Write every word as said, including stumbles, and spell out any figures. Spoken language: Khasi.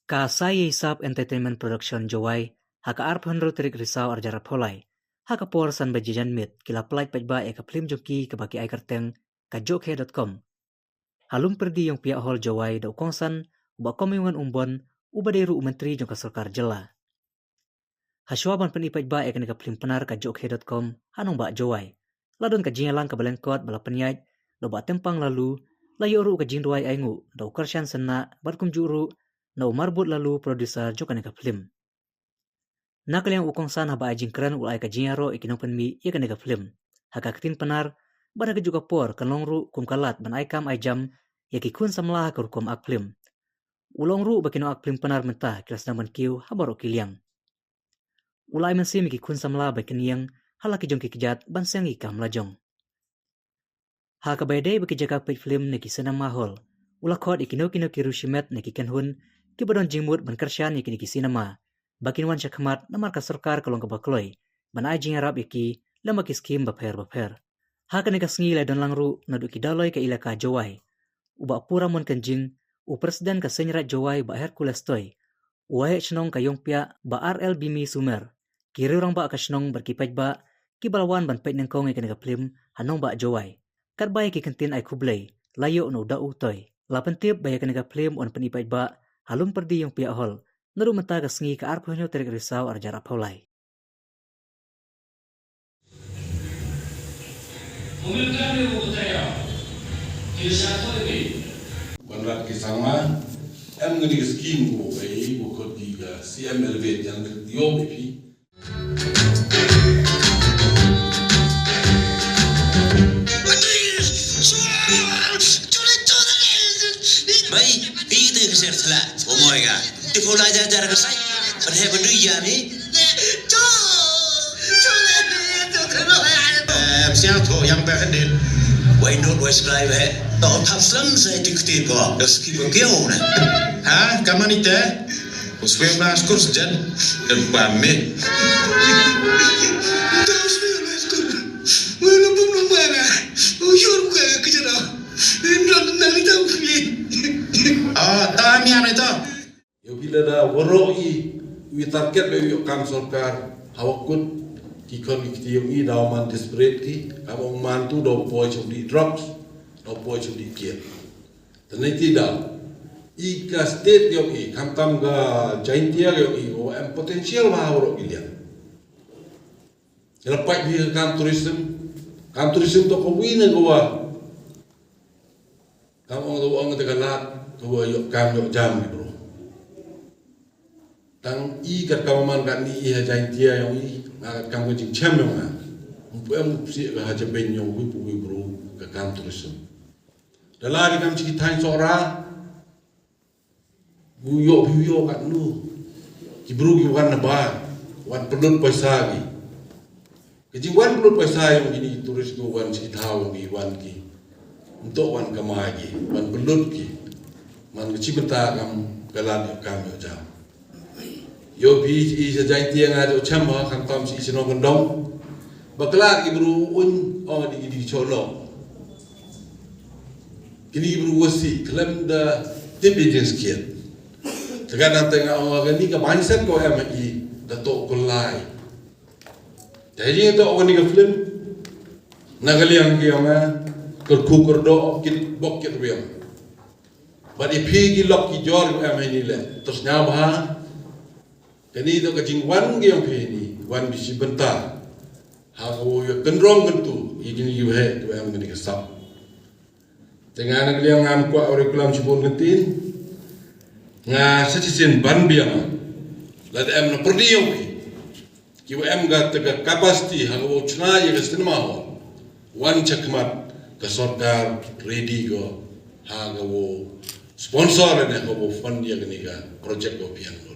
Ka Sa Ïa Sap Entertainment Production Jowai, ha ka arphew hynriew tarik Risaw arhajar arphew lai, ha ka por san baje janmiet, ki la pyllait paidbah ïa ka phlim jong ki kaba ki ai kyrteng Ka Jokhe dot com, ha Lumpyrdi Ïongpiah Hall Jowai, da u kongsan u Bah Comingone Ymbon, uba dei ruh u myntri jong ka sorkar jylla. Hashwa ban pyni paidbah ïa kane ka phlim Pnar Ka Jokhe dot com ha nongbah Jowai, la don ka jingïalang kaba lyngkot ba la pynïaid da u Bah Tempang Laloo, la ïoh ruh ka jingduwai ainguh da u Kyrshan Synnah bad kumjuh ruh na u Marbud Laloo, producer jong kane ka phlim. Na ka liang u kongsan, haba ai jingkren, u la ai ka jingïaroh ïa ki nongpynmih ïa kane ka phlim ha ka ktien Pnar, bad ha kajuh ka por kan long ruh kum ka lad ban ai kam ai jam ïa ki khun samla ha ka rukom ak phlim. U la ong ruh ba ki nong ak phlim Pnar mynta ki la sdang ban kiew ha baroh ki liang. U la ai mynsiem ïa ki khun samla ban kynïeng ha la ki jong ki kjat ban seng ïa ki kam lajong. Ha kaba ïadei bad ki jaka peit phlim ne ki cinema hall, u la khot ïa kino kino ki riew shimet ne ki kynhun kiba don jingmut ban kyrshan ïa kine ki cinema ba kin wan shakhmat, namar ka sorkar ka long kaba kloi ban ai jingïarap ïa ki lem bad ki skhim bapher bapher. Ha kane ka sngi la don lang ruh naduh ki Dolloi ka Elaka Jowai, u Bah Puramon Kynjing, u President ka Seiñ Raij Jowai, u Bah Hercules Toi, u Waheh Shnong ka Ïongpiah, Bah R L Bimi Sumer, ki riew rangbah ka shnong bad ki paidbah kiba la wan ban peit nyngkong ïa kane ka phlim ha nongbah Jowai. Katba ïa ki kyntien ai khublei la ïoh na u Daw Toi. La pyntip ba ïa kane ka phlim yn pyni paidbah ha Lumpyrdi Ïongpiah Hall naduh mynta ka sngi, ka arphew hynñiew tarik Risaw arhajar arphew lai. Konrad K Sangma, em ngi ki skim ko, eh, ko khot ki ka C M Elevate, ïa ngi ïoh phi. Bai, pi te ka ser thla, o moi ga. Te ko la ja jar ka sai. Ban he ban du ya ni. Eh, siang tho yang ba kan din. Wai not wai sklai ba he. To thap slam sai tik tik ko. Dos ki ba kiau na. Ha, kamani te? Uswe na skur sejan. Dan pame. Dos na skur. Wala bum na mana. Uyur ka kejara. Indra nang ita ufli. Ah, tami ana ita. Ïoh phi lada waroh i, i target ba ïoh kam sorkar, hawa kut ki khon ki kti ïoh i, daw man desperate ki, kam ong man tu daw poi shuh di drugs, daw poi shuh di kiet. Tang ïa ti daw i ka state ïoh i, khamtam ka Jaintia ïoh i, o em potential ba waroh ki liang. Ïa la pait hi ka kam tourism, kam tourism to ka wi na ka wa. Kam ong to ong te ka lad, ka wa ïoh kam ïoh jam ki bro. Tang i kat kam man kan ni i ha Jaintia ïong i, nga kat kam ka jingchem ïong nga. Mpu em mpu si ka ha Jaben ïong wi pu wi bro, ka kam tourism. Da la di kam chi ki thaiñ Sohra, u ïoh, u ïoh kat nu. Ki bru ki wan na ba, wan pynlut paisa ki. Ka jingwan pynlut paisa ïong kini tourist ki wan sha ki thaw ïong ki wan ki. Nto wan kamai ki, wan pynlut ki. Man ka chi bynta kam ka lad ïoh kam ïoh jam. Ïoh phi i sha Jaintia nga ïoh cham ha khamtam shi shnong kyndong. Ba ka lad ki bru un ong di di cholo. Kini ki bru wasi khlem da tip ïa jingskhiat. Te ka nang te nga ong kani ka mindset ko em i da to ko lai. Te jing to kani ka film. Na ka liang ki ong nga kyrkhu kyrdoh kit bok kit wiang. Bad i phi ki lok ki jor ko em ini le. Terus nya ba kani to ka jingwan ki ong phi ni wan bisi bynta. Ha ko ïa kynrong kyntu i kini ïa he ko em kani ka sap. Te nga na ka liang ngam kwah ore kulam shibun ka tin. Nga sa shisien ban biang. Lada em na pyrdi ïong phi. Ki wa em ka te ka capacity ha ka wa chna ïa ka cinema hall. Wan chakhmat ka sorkar ready ko ha ka wa sponsor ne ha ka wa fund ïa kani ka project ko piang.